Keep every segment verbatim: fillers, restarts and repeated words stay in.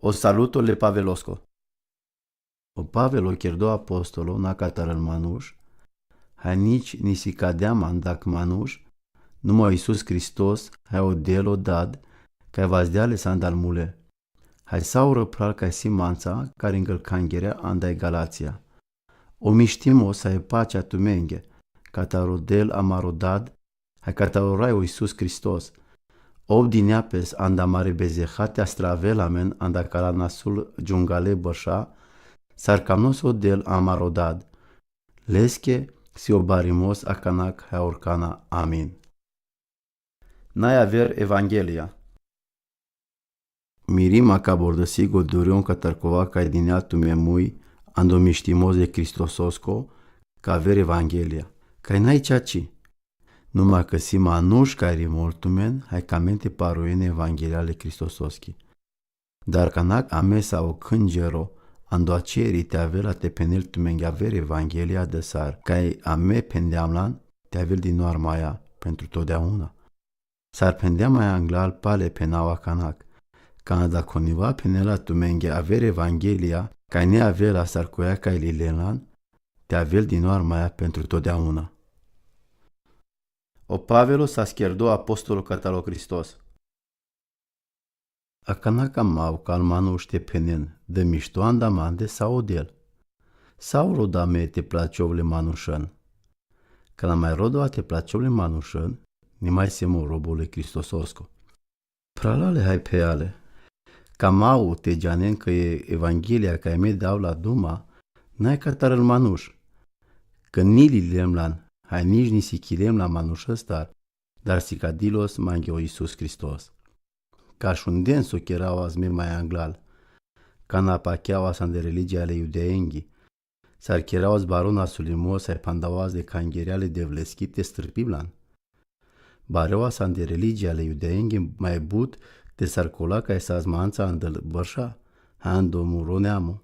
O saluto le Pavelosko. O Pavelo kerdo apostolo na katarel manuš, haj nici ni si kadeam andak manuš, numa o Isus Hristos, haj o Del o Dad, kaj vazdea les andal mule. Haj sauro pral kaj si manca, karingel kangerea andaj Galacija. O mištimos haj pačea tumenge, kataro Del amaro Dad, haj kataro Rai o Isus Hristos. Ov dinea pes anda mare bezehati astravela amen anda kala nasul džungale bărša, sar kamnos o Del amaro Dad. Leske si o barimos akanak haj orkana. Amin. Naj aver evangelia. Mirima ka bordasi go durion katar kova kaj dinea tumen muj ando mištimos de Hristososko, ka aver evangelia. Kaj naj čači. Numa ka si manuš kaj rimol tumen, haj ka amen te parojen evangelia le Hristososki. Dar kanak amen sa o kânđero, ando ačeri te avela te phenel tumenge aver evangelia de sar, kaj amen phendeam lan, te avel dinoar maja pentru todeauna. Sar phendeam maja anglal pale phenava kanak. Kana dako niva phenela tumenge aver evangelia, kaj ni avela sar koja kaj lilem lan, te avel dinoar maja pentru todeauna. O Pavelo sa skerdo apostolo kataro Hristos. Akanak amav kal manuš te phenen, de mišto anda mande sa o Del. Sauro da me te plačov le manušan. Kana maj rodova te plačov le manušan, ni maj sem o robo le Hristososko. Phralale haj pheale. Ka amav te džanen kaj e evangelia kaj me dav la duma, naj katarel manuš. Ka ni lilem lan, haj nič ni sikilem la manušastar, dar sikadilos mange o Isus Hristos. Ka šunden so keravas me maja anglal. Kana pakeavas ande religia le judejenghi. Sar keravas baro nasulimos haj phandavas de kangerea le Devleski te strpiv lan. Bareavas ande religia le judejenghi maj but de sar kola kaj sas manca andal bărša, haj ando muro neamo.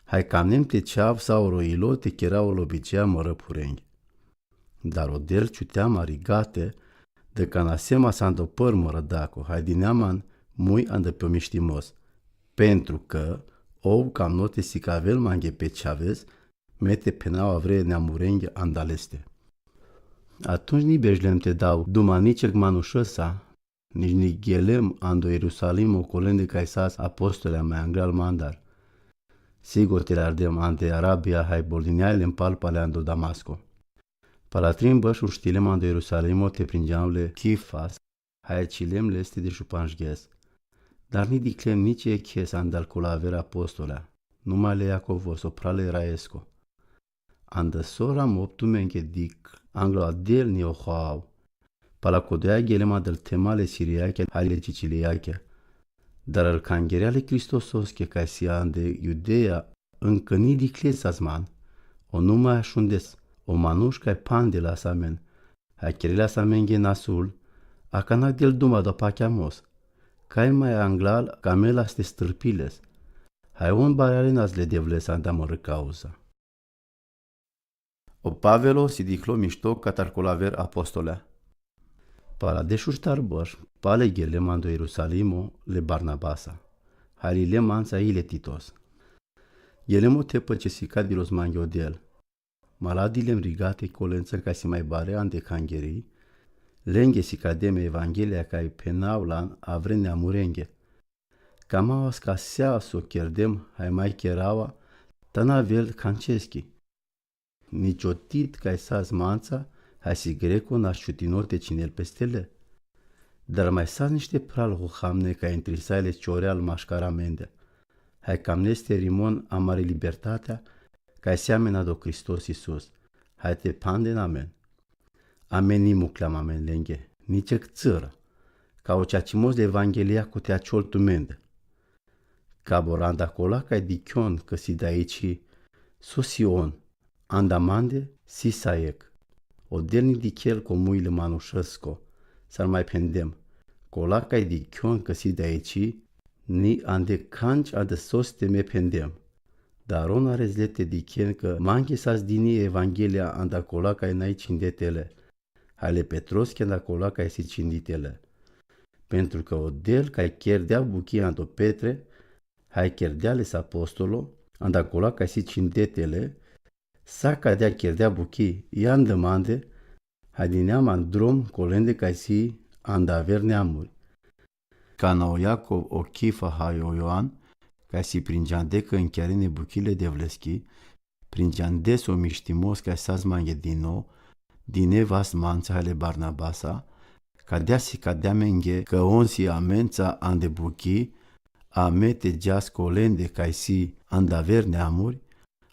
Haj kamnem te čhav sauro ilo te kerav lo bičea mărăphurenghi. Dar o Del čutea ma rigate, de kana semas ando păr mărădako, haj dinea man muj ando pe mištimos. Pentru că ov kamno te sikavel mange pe čhaves, me te phenava vre neamurenghi anda leste. Atunjka ni bežlem te dav duma ničeg manušasa, nič ni gelem ando Ierusalim okolende kaj sas apostolja maj anglal mandar. Sigur te ardem ande Arabia haj bordinea len pal pale ando Damasko. Pala trin băš uštilem ando Ierusalimo te prinđam le Kifas, haj čhilem leste dešupanžgjes. Dar ni dikhlem niči jekhes andal kola aver apostolja, numa le Jakovos, o phral e Raesko. Anda so ram optumenge dikh, anglo a Del ni ohoav. Pala kodoja gelem andal themale sirijakea, haj le čhičhilijakea. Dar al kangerea le Hristososke kaj si ande Judeja, ankã ni dikhle sas man, o numa šundes, o manuš kaj phandelas amen, haj kerelas amenge nasul, akanak Del duma da pakeamos. Kaj maj anglal ka amelas te strpiles. Haj on barealenas le Devles anda mărã kauza. O Pavelo si dikhlo mišto katar kola aver apostolja. Pala dešuštar băš, pale gelem ando Ierusalimo le Barnabasa. Haj lilem manca i le Titos. Gelem o tepã česikadilos mange o Del. Mala dilem rigate kolenca kaj si maj bare ande kangerii, lenge sikadem evangelia kaj phenav lan avre neamurenghe. Kamavas ka sea so kerdem, haj maj kerava, ta na avel kančeski. Nič o Tit kaj sas manca, haj si greko, na šutino te čhinel peste le. Dar maj sas nište phral hohamne kaj intrisaj le čoreal maškar amende. Haj kamnes te rimon amari libertatea, kaj si amen ando Hristos Isus, haj te phanden amen. Amen ni mukljam amen lenge, ničeg cãra, ka o čačhimos le evangelia kote ačhol tumende. Kabor anda kola kaj dikhjon ka si daiči, so si on, anda mande si sa jekh. O Del ni dikhel ko muj le manušesko, sar maj phendem. Kola kaj dikhjon ka si daiči, ni ande kanč ande soste me phendem. Dar on arezle te dikhen ka mange sas dinji evangelia anda kola kaj nai čhindete le. Haj le Petroske anda kola kaj si čhindite le. Pentru că o Del kaj kerdea buki ando Petre, hai cherdea-le apostolo, anda cola cai si cindetele, sa cadea cherdea buchi, i andamande, hai dinea man drom colende cai si andaver neamuri. Cana o Iacov, o Chifa hai o Ioan, cai si pringean de cã nchiarine buchile devleschi, pringean des omištimos cai s-azmanghe di nou, dinea va s-mantsã hai le Barnabasa, cadea si cadea menghe cã on si amentsã ande buchi, a me te geas colende cai si andaver neamuri,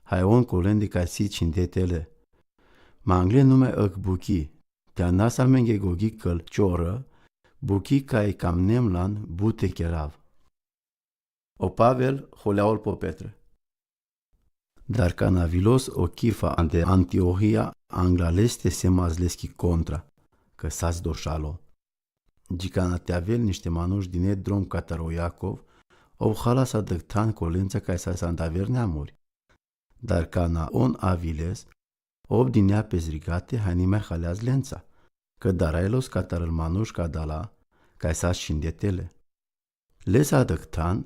hai on colende cai si cindetele. Mangle numai ãc buchi, te anasa menghe goghi cãl ciorã, buchi cai cam nemlan bute cherav. O Pavel, holeaul po Petre. Dar cana vilos o Chifa ande Antiohia, anglaleste semas leschi contra, cã s-adošalo. Gi cana te avel niște manuš dinea drom catar o Iacov, ov halas adãctan colentsa cai s-andaver neamuri. Dar cana on aviles, ov dinea pes rigate, hai nimai haleas lentsa, cã darae los catar manuš ca dala, cai s-as cindetele. Les adãctan,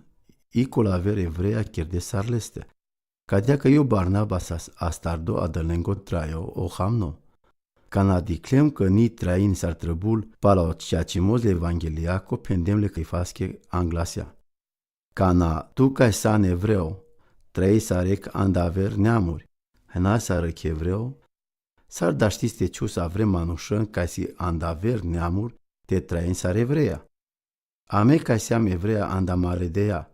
i cola aver evreia cherde s-ar leste. Cadea cã io Barnabasa astardo adãlengo traio o hamno. Cana diclem cã ni train s-ar trãbul pala o cea cimos le Evanghelia co phendem le cai fasche anglasea. Cana tu cai s-an evreo, trai s-arec andaver neamuri, hai n-as arăc evreo, s-ar daštis te cius avrem manušan cai si andaver neamuri, te train s-ar evreia. A me cai seam evreia anda maledeia,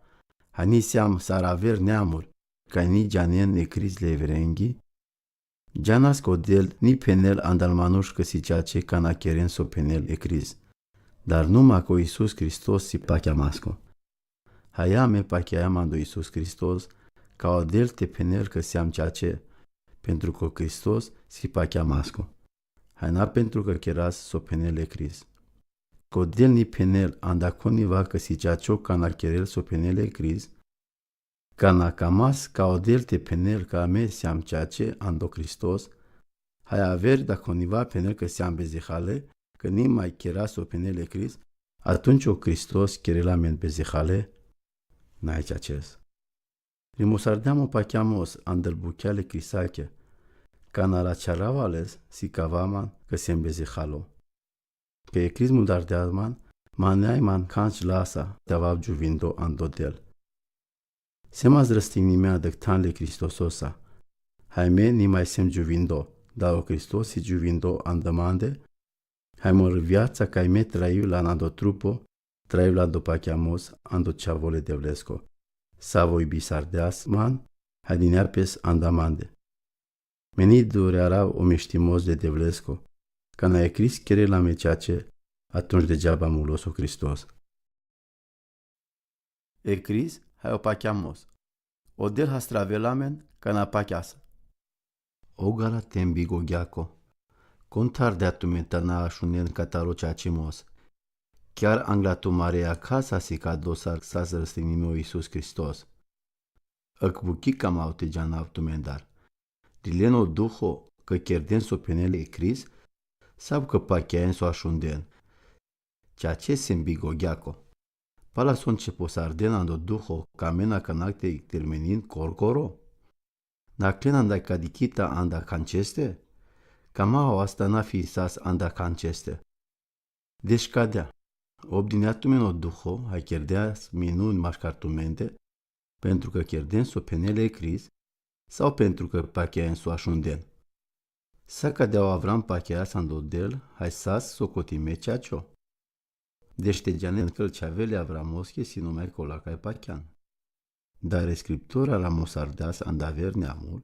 hai ni seam s-ar aver neamuri, cai ni geanen ecrizi le evrenghi, geanas cã o del ni phenel andal manuš cã si cea ce cana cheren s-o phenel ecrizi. Dar numa co Isus Hristos si pacheamasco. Hai a me pacheam ando Isus Hristos, ca o del te phenel cã seam cea ce, pentru cã Hristos si pacheamasco. Hai na pentru cã cheras s-o phenel ecrizi. Cã o del ni phenel anda coniva cã si cea ce cana cherel s-o phenel ecrizi, cana camas ca o del te phenel cã a me seam cea ce ando Hristos, hai aver da coniva phenel cã seam bezehale, cã nimai cheras s-o phenel ecrizi, atunci o Hristos cherel amen bezehale, n-ai cea ce-s. Rimosardeam o pacheamos andal bucheale crisache, cana la cearavales si cavaman cã sem bezehalo. Cã ecrizi mudardeaman, ma n-ai man canci lasa te avav giuvindo ando del. Semas răstignimea adãctan le Hristososa. Hai me nimai sem giuvindo, dar o Hristos si giuvindo andamande, hai mor viatsa cai me traiu la ando trupo, traiu la ando pacheamos ando ceavole devlesco. S-avoi bisardeas man, hai dinea pes andamande. Me ni dureara omištimos de devlesco, cana ecrizi cherel a me cea ce, atunci degeaba mulos o Hristos. Ecrizi, hai o pacheamos. O del hastravel amen, cana pacheasa. O gala te mbigogheaco. Contar de-a tumen tana ašunen cataro cea cimos. Chiar angla tu marea casa si ca dosar s-răstignime o Isus Hristos. Ãc buchi cam au te geanav tumen dar. Dilen o duho, cã cherden s-o phenel ecrizi, sau cã pacheaen s-o ašunden. Cea ce se mbigogheaco. Pala s-o nceposarden ando duho, cã amen a canac te tirmenin corcoro. Naclen anda cadichita anda canceste? Cama o asta n-a fi sas anda canceste. Deci cadea. Obdinea tumen o duho, hai cherdeas minuni mašcar tumende, pentru cã cherden s-o phenel ecrizi, sau pentru cã pacheaen s-o ašunden. Sa cadea o avram pacheas ando del, hai sas s-o cotime cea ce-o. Deci te geanen cã-l ceavele avramosche si numea cola cai pachean. Dar e scriptura ramosardeas andaver neamul,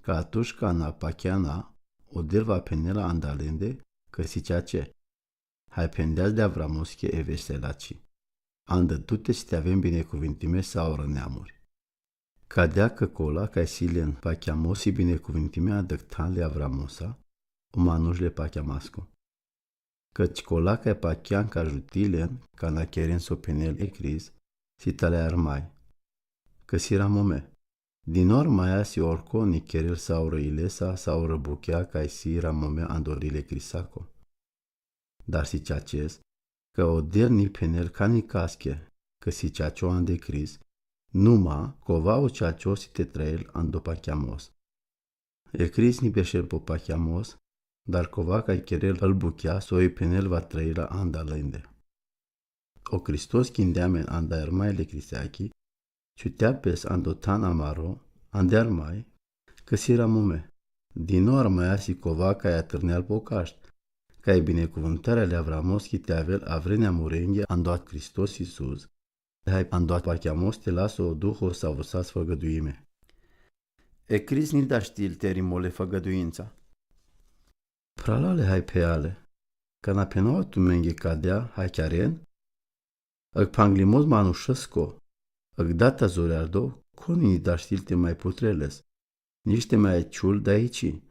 cã atush cana pacheana, o del va phenela andalende, cã si cea ce. Hai phendeas de avramosche e vesela aci. Andã tute si te avem binecuvintime saurã neamuri. Cadea cã cola cai si len pacheamosi binecuvintime adãctan le avramosa, o manush le pacheamasco. Cãtsi cola cai pachean ca jutilen, cana cheren s-o phenel ecrizi, si tale armai. Cã si ramome. Dinor maia si orco ni cherel saurã ilesa, saurã buchea cai si ramome andor dile crisaco. Dar si cea ce-s, cã o del ni phenel ca ni casche, cã si cea ce-o ande criz, Numa, cova o chacho si te trael ando pacheamos. E Cris ni bešel po pacheamos, dar cova cai cherel al buchea so i penel va traela anda lende. O Cristos chindea amen anda armai le criseachi, ciutea pes ando tan amaro, ande armai, cã si ramome. Dino armaia si cova cai atârnea al pocaști, cai binecuvântarea le avramos chi te avel avrenea murenghi ando a Cristos Isus, hai ando a pacheamos te las o Duho s-avusas făgăduime. E Cris ni dašti-l te rimole făgăduintsa. Pralale hai pheale, cana phenava tumenghi cadea hai charen, ag panglimos manušesco, ag data zureardo, coni ni dašti-l te mai putreles, nici te mai ciul daici.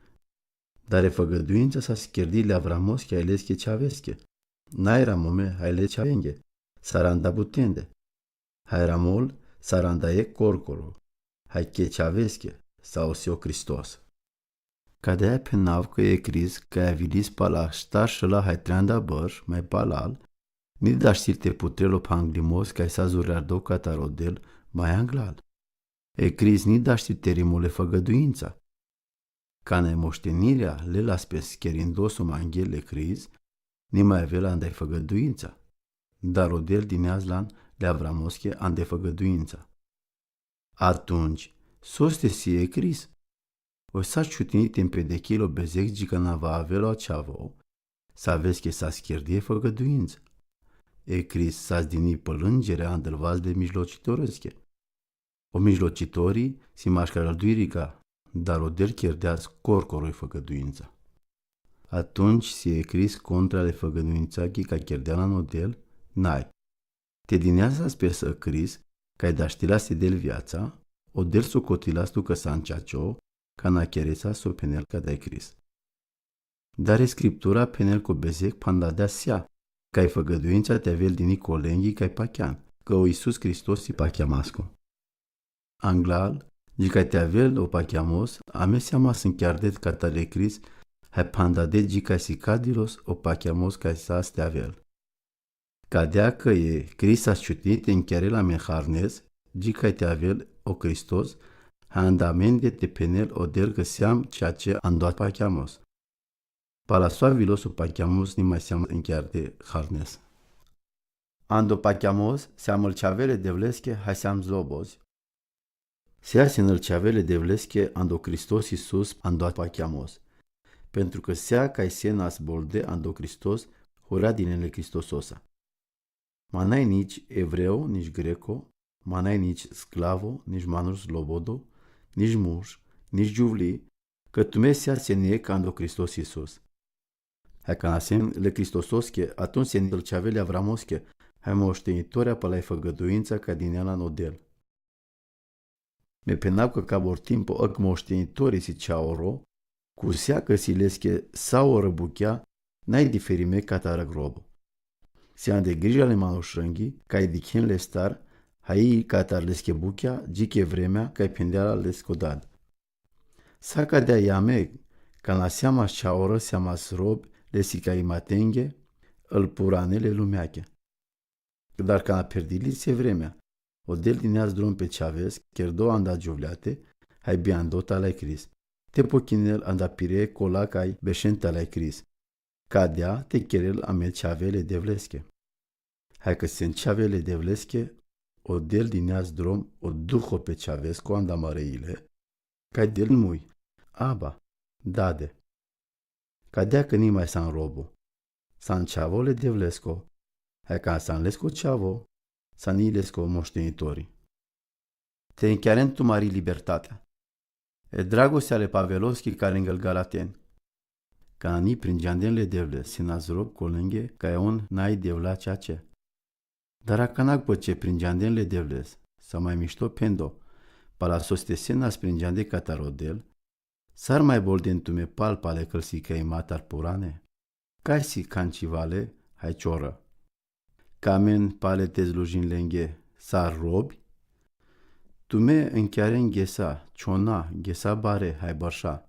Dar e făgăduintsa s-ascherdi le avramos chi hai lesche čhavesche. Nai ramome hai le čhavenghe, sar anda butende. Hai ramol, sar anda e corcoro, hai che čhavesche, sau si o Cristos. Cadea phenav cã e Cris, cai avilis pala štar šela hai treanda bãrš, mai palal, ni dašti-l te putrel o panglimos cai s-azureardo catar odel, mai anglal. E Cris ni dašti te rimole făgăduintsa. Cana e moštenirea le las pes cherindos o manghel e Cris, ni mai avel anda e făgăduintsa. Dar odel dineas lan le avramos che ande făgăduintsa. Atunci, soste si e Cris? O s-aciutini te mpedechel o bezec gi cana va avel o čhavo, s-aves che s-ascherdi e făgăduintsa. E Cris s-asdini pălângere ande-l vas de mijlocitoresche. O mijlocitori si mašcarălduiriga, dar odel cherdeas corcoro i făgăduintsa. Atunci si e Cris contra le făgăduintsa chi cai cherdea lan odel, nai. Te dineas s-aspesã Cris, cai daštilas te del viatsa, odel socotilas tu cã s-ančačo, cana cheresa so penel cadea e Cris. Dar e Scriptura penel co bezec panda dea sea, cai făgăduintsa te avel dini colenghi cai pachean, cã o Isus Cristos si pacheamasco. Anglal, gi cai te avel o pacheamos, amen seama s-ncheardet catar e Cris, hai panda de gi cai si cadilos o pacheamos cai s-as te avel. Cadea cã e Cris s-aciuti te nchearel amen harnes, gi cai te avel o Cristos, hai anda amende te penel odel cã seam ceea ce ando pacheamos. Pala so avilos o pacheamos ni mai seama nchearde harnes. Ando pacheamos, seam ãlceavele devlesche, hai seam zlobos. Sea s-him ãlceavele devlesche ando Cristos Isus ando pacheamos. Pentru cã sea cai s-nas bolde ando Cristos, hurea dinele Cristososa. Ma n-ai nici evreu, nici greco, ma n-ai nici sclavo, nici manuš slobodo, nici muž, nici giuvlii, cã tume seam seniec ando Cristos Isus. Hai cana sem le Cristososche, atunci sem ãlceavele avramosche, hai moštenitori pala e făgăduintsa cai dinea lan odel. Me phenav cã cabor timpo ãc moštenitori si čhaoro, cu sea cã si lesche sa orã buchea, n-ai diferime catar ãc robo. Seam de grija ale manušãnghi, cai dichin le star, hai catar lesche buchea, gi cai vremea, cai phendea la lesco dad. Sa cadea i a me, cana seam čhaorã, seam robi, lesi cai matenghi, ãl purane le lumeache. Dar cana perdilise vremea, odel dineas drom pe čhaves, cherdo anda giuvleate, hai biando ta la e Cris. Te pochinel anda pire cola cai bešen ta la e Cris. Cadea te cherel amen čhavele devlesche. Hai cã sem čhavele devlesche, odel dineas drom o Duho pe čhavesco anda mãreile, cai del mui, Aba, Dade. Cadea cã ni mai seam robo. Seam čhavole devlesco. Hai cã seam lesco čhavo, seam i lesco moštenitori. Te nchearen tu mari libertatea. E dragostea ale Paveloschi cari ngãl Galaten. Cana ni prin geandenile devleschi, si nas rob colenghe, cai un n-ai devla ceea ce. Dar acana cã pringeandenile devleschi, sa mai mišto phendo, pala so s-te senas pringeande catar odel, sar mai bolden tume pal pale cãlsi cai matar purane, cai si cancivale hai ciorã. Cã amen pale te slujin lenghe sar robi, tume nchearen ghesa, ciona, ghesa bare hai bãrša.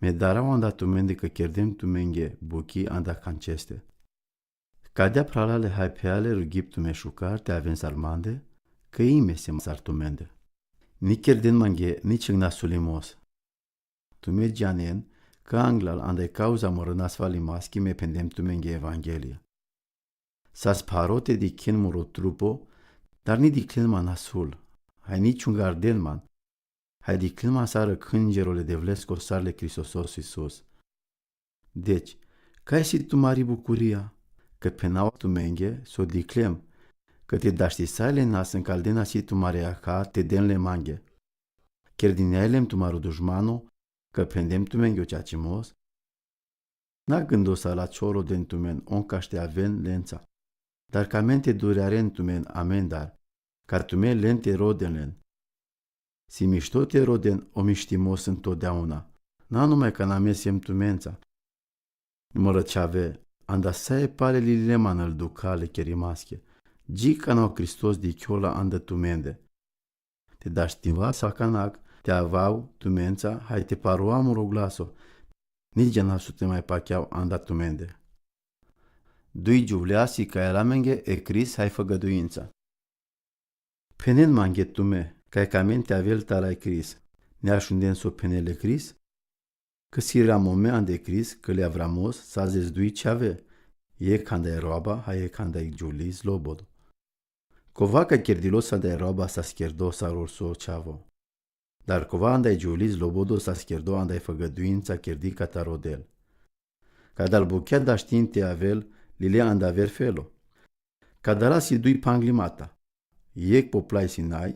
Me darau anda tumende cã cherdem tumenghe buchi anda canceste. Cadea pralale hai pheale rughip tume šukar te aven sar mande, cã ime sem sar tumende. Ni kerden manghe nici nasulimos. Tume džanen cã anglal anda i kauza moro nasvalimaski me phendem tumenge Evanghelia. Sas pharo te dikhen moro trupo, dar ni diklen man nasul, hai ni čungarden man, hai diklen man sar Khinžerol e Devlesko, sar le Hristosos Isus. Deci, kaj si tumari bucuria, cã phenava tumenge so diklem, cã te daštisai le nas ãn kaldena si tumare akha te den le manghe. Kerdinea lem tumaro dušmano, cã phendem tumenge o čačimos? Na gãndosai la čho roden tumen onkaš te aven lenca, dar ka amen te durearen tumen amendar, ka tumen len te roden len. Si mišto te roden omištimos ãtodeauna, na numai kana me sem tumenca. Moro čhave, anda sa e pale lile manãl dukha ale kerimaske, dži kana o Hristos dichola anda tumende. Te daštinava sa akanak, te avau tumenca, hai te paroa moro glaso, ni džanav so te mai pakjav anda tumende. Dui džuvlja si kaj alamenge e Krist hai fagãduinca. Phenen manghe tume, kaj ka amen te avel tara e Krist, ni ašunden so phenel e Krist? Cã si ramome ande Krist, cã le avramos sar zez dui čhave, jekh anda i roba, hai jekh anda i džuvli zlobodo. Kova kaj kerdilos anda i roba sar kerdo sar orso čhavo. Dar kova anda i džuvli zlobodo sar kerdo anda i fagãduinca kerdi katar rodel. Ka dal bukja daštin te avel lile anda verfelo. Ka dala si dui panglimata. Jekh po plaj si naj,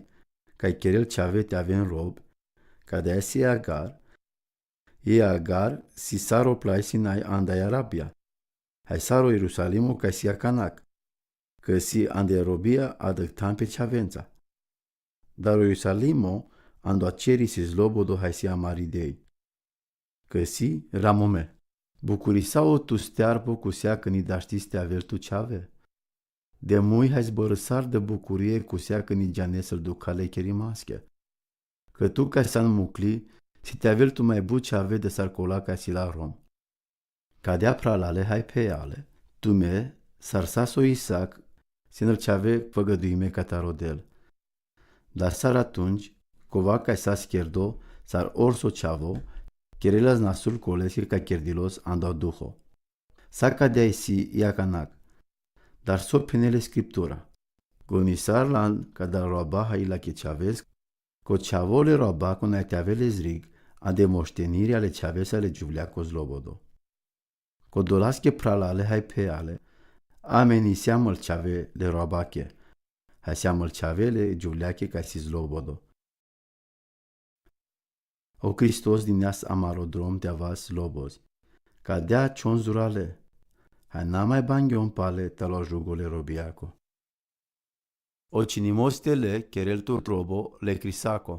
kaj kerel čhave te aven rob, ka daja si Agar, e Agar si sar o plaj si naj anda i Arabia. Hai sar o Ierusalimo kaj si akanak, cã si ande robia adrtan pe čhavenca. Dar o Ierusalimo ando ačeri si zlobodo hai si amari dei. Cã si ramome. Bucurisao tu stearpo cusea cã ni daštis te avel tu čhave. De mui hai zburãsar de bucurie cusea cã ni džanes ãl dukha ale kerimaske. Cã tu kaj san mukli, si te avel tu mai but čhave de sar kola kaj si la rom. Ka dea, phralale hai pheale, tume, sar sa so Isak, sen ãl čhave fagãduime katar rodel. Dar sar atumč, kova kaj sar kerdo sar orso čhavo, kerela znasul koleske kaj kerdilos anda o Duho. Sa ka dea si i akanak. Dar so phenel e Skriptura. Goni sar lan ka dal roba hai lake čhaves, ko čhavo le roba ko naj te avel e zrig, ande mošteniri ale čhavese ale džuvlja ko zlobodo. Ko dolaske, phralale hai pheale, amen ni seam ãl čhave le robake, hai seam ãl čhave le džuvljake kaj si zlobodo. O Hristos dinea amaro drom te avas zlobodo. Ka dea čhon zurale, hai na mai bangjon pale talo žugo le robiako. O činimos tele kerel tu robo le Krisako.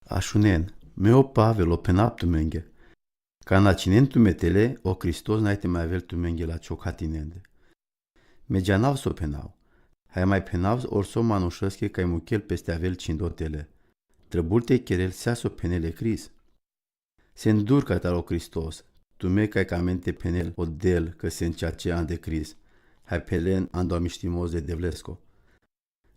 Ašunen, me o Pavel o phenav tumenge. Kana činen tume tele, o Hristos naj te mai avel tumenge la čhokatinende. Me džanav so phenav. Hai mai phenav orso manušeske kaj mukhel peste avel čhindo tele. Trebul te kerel sea so phenel e Krist. Sen dur katar o Hristos, tume kaj ka amen te phenel o del cã sen čače ande Krist, hai phenel ando mištimos de Devlesko.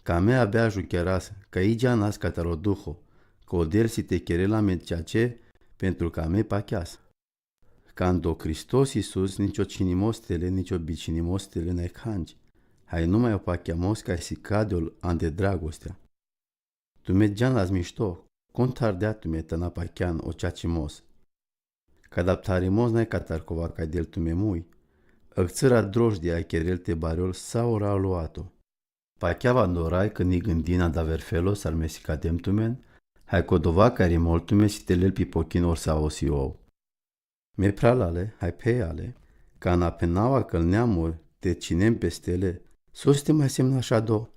Ka me abia žukjaras, kaj i džanas katar o Duho, ko del si te kerel amen čače, pentru ka me pakjas. Ka ando Hristos Isus ničo činimos tele, ničo bičinimos tele naj khanč. Hai numai o pakjamos kaj si kadol ande dragostea. Tume džanas mišto, kon tardea tume tana pakjan o čačimos. Ka adaptarimos naj katar kova kaj del tume mui. Akcira droždia kerel te barjol sa o raj loato. Pakjava ando raj cã ni gãndin anda verfelo sar me sikadem tumen, hai ko dova kaj rimol tumen si te lel pi pokhin orsavo si ov. Me phralale, hai pheale, kana phenava cã neamuri te čhinen peste le, soste mai sem našado.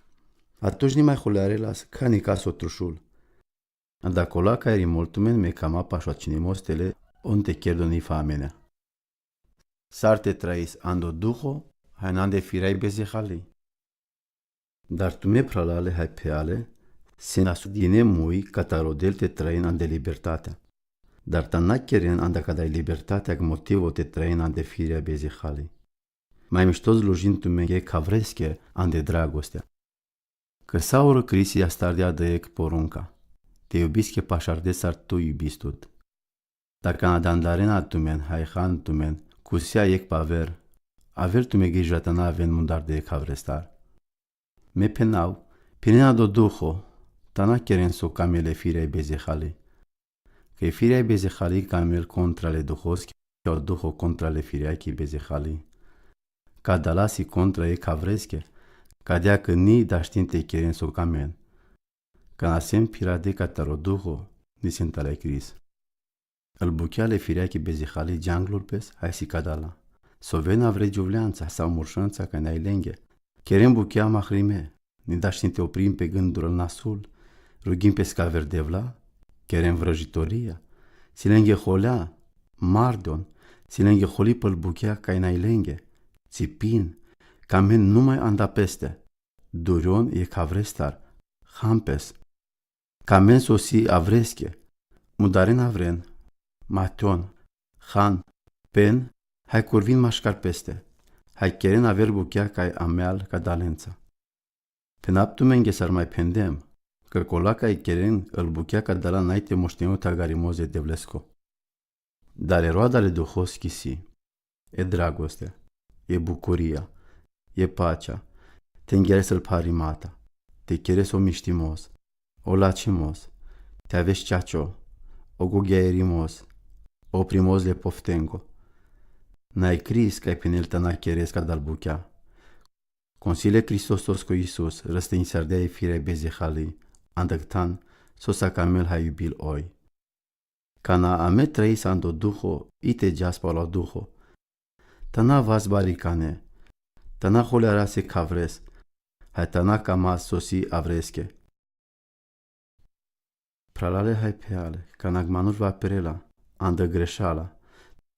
Atunj ni mai holearelas, ka ni kas o trušul. Anda kola kaj rimol tumen me kama pašo činimos tele, on te kerdo ni fa amenea. Sar te train ando Duho, hai na ande firea i bezehali. Dar tume phralale hai pheale, sen asudinen mui katar o del te train ande libertatea. Dar tana keren anda ka dai libertatea motivo te train ande firea i bezehali. Mai mišto zlujin tumenge ka vreske ande dragostea. Cã saurã Crisi i-astardea dăjek porunca: Te iubiscje pašardesar tu iubistut. Dacã na dandarena tumen, hai han tumen, cusea jekh pe aver, aver tumen grijă ta na aven mudar dăjek havrestar. Me phenau, phinena do Duho, ta na cheren so camel e firea i bezehali. Cã e firea i bezehali camel contra le Duhoschi, o Duho contra le fireachi i bezehali. Cadala si contra jekh havresche, cadea cã ni daštin te cheren so camen. Cã na sem phiradeca taro Duho, ni sem tale Cris. Ãlbuchea le fireachi i bezehali geanglul pes, hai si cadala. So ven avre giuvleantsa, sau muršãntsa, cai na-i lenghe. Cheren buchea mahrime, ni daštin te oprim pe gãndul nasul, rughim pes ca aver devla, cheren vrãjitoria, si lenghe holea, mardon, si lenghe holi pe ãlbuchea cai na-i lenghe, țipin, camen numai anda peste, durion jekh havrestar, han pes. Camen so si avresche, mudaren avren, mation, han, pen, hai curvin mašcar peste, hai cheren aver buchea cai ameal cadalentsa. Phenap tumenge sar mai phendem, cã cola cai cheren ãlbuchea cadala nai te moštenju tagari moze devlesco. Dar e roada le Duhoschi si, e dragostea, e bucuria, e pacea, te nghearãs el pharimata, te cheres omištimos, olachimos, te aves chacho, ogughiairimos, oprimos le poftengo. Na-i Cris cai phenel ta na cheres cadal buchea. Consile Cristososco Isus, răstăinsardea e firea i bezehali, andăctan, so sa camel hai iubil oi. Cana a me traisa ando Duho, ite geaspa lo Duho. Ta na vas baricane, ta na holearase cavres, hai ta na camas so si avresche. Pralale hai pheale, cana manuš va perela, andã grešala.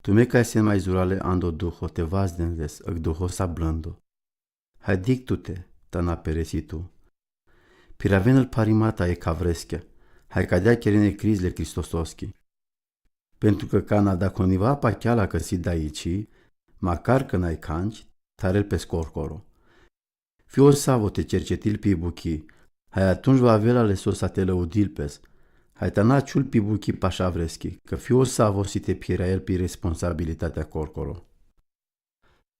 Tume cai sen mai zurale ando Duho te vazden les, ãc Duhosa blãndo. Hai dictu-te, ta na peresi tu. Piraven el pharimata e cavresche, hai cadea cheren e Cris le Cristososchi. Pentru cã cana daco niva pacheala cã si daici, macar cã na-i canci, tare-l pes corcoro. Fior savo te cercetil pi buchi, hai atunci va avea le so sa te lăudil pes, hai ta na ciul pi buchi pašavreschi, cã fior savo si te pirael pi responsabilitatea corcoro.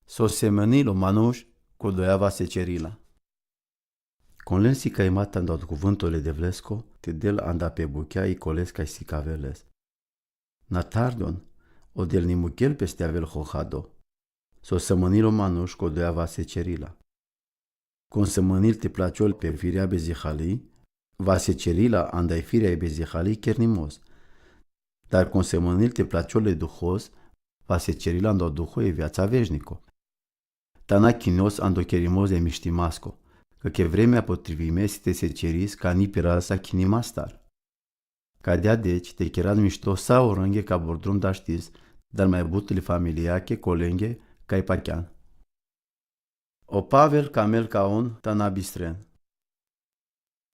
So semãnil o manuš, co doea va secerila. Conlen si cai mata ando cuvântule devlesco, te del anda pe buchea i coles cai si caveles. Na tardon, o del ni muchel peste avel hohado. So semãnil o manuš, co doea va secerila. Con semãnil te placiol pe firea i bezehali, va secerila anda e firea i bezehali chernimos. Dar con semãnil te placiol le Duhos, va secerila ando Duho e viatsa vešnico. Ta na chinos ando cherimoze mištimasco, cã che vremea potrivime si te seceris ca ni pirasa chinimastar. Cadea deci te cheras mišto sa orãnghe ca bordrum daštis, dar mai but le familiache, colenghe, cai pachean. O Pavel camel caon ta na bistren.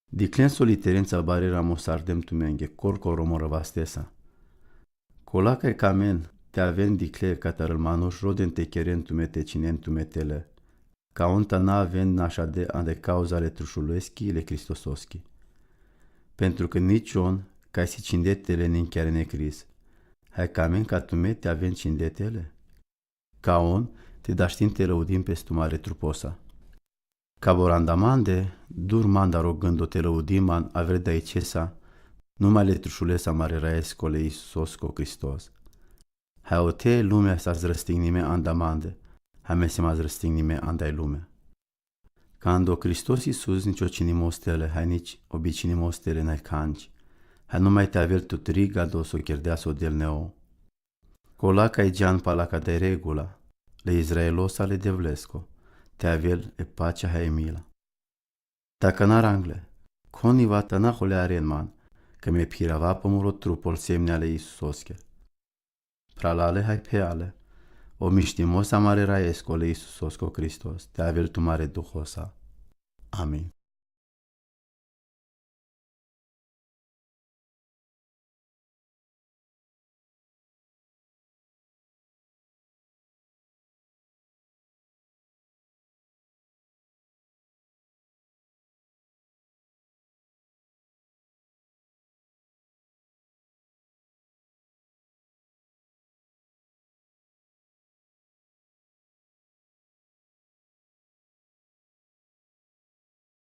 Diclen so literentsa barera mo sardem tumenge, corcoro mo răvastesa. Cola cai camen te aven dicle catarãl manuš roden te cheren tume te cinen tume tele. Caon ta na aven našade ande cauza le trušuleschi le Cristososchi. Pentru cã nici on cai si cinde tele ni chearene Cris. Hai camen ca tume te aven cinde tele. Caon te daštin te lăudim pes tu mare truposa. Cabor andamande, dur manda rogãndo te lăudim an aver daicesa, numai le trušulesa mare raesco le Isusosco Cristos. Hai ote lumea sa zrăstinime andamande, hai me se ma zrăstinime andai lumea. Cando Cristos Isus nici o cinimos tele, hai nici o bicinimos tele na-i canci, hai numai te aver tut rigado so cherdea so del neo. Cola cai gean pala ca dai regula, le Izraelosa le devlesco, te avel e pacea hai e mila. Daca na rangle, coniva ta na holearen man, cã me phirava pãmuro trupul semnea le Isusosche. Pralale hai pheale, o mištimosa mare raesco le Isusosco Cristos, te avel tu mare Duhosa. Amin.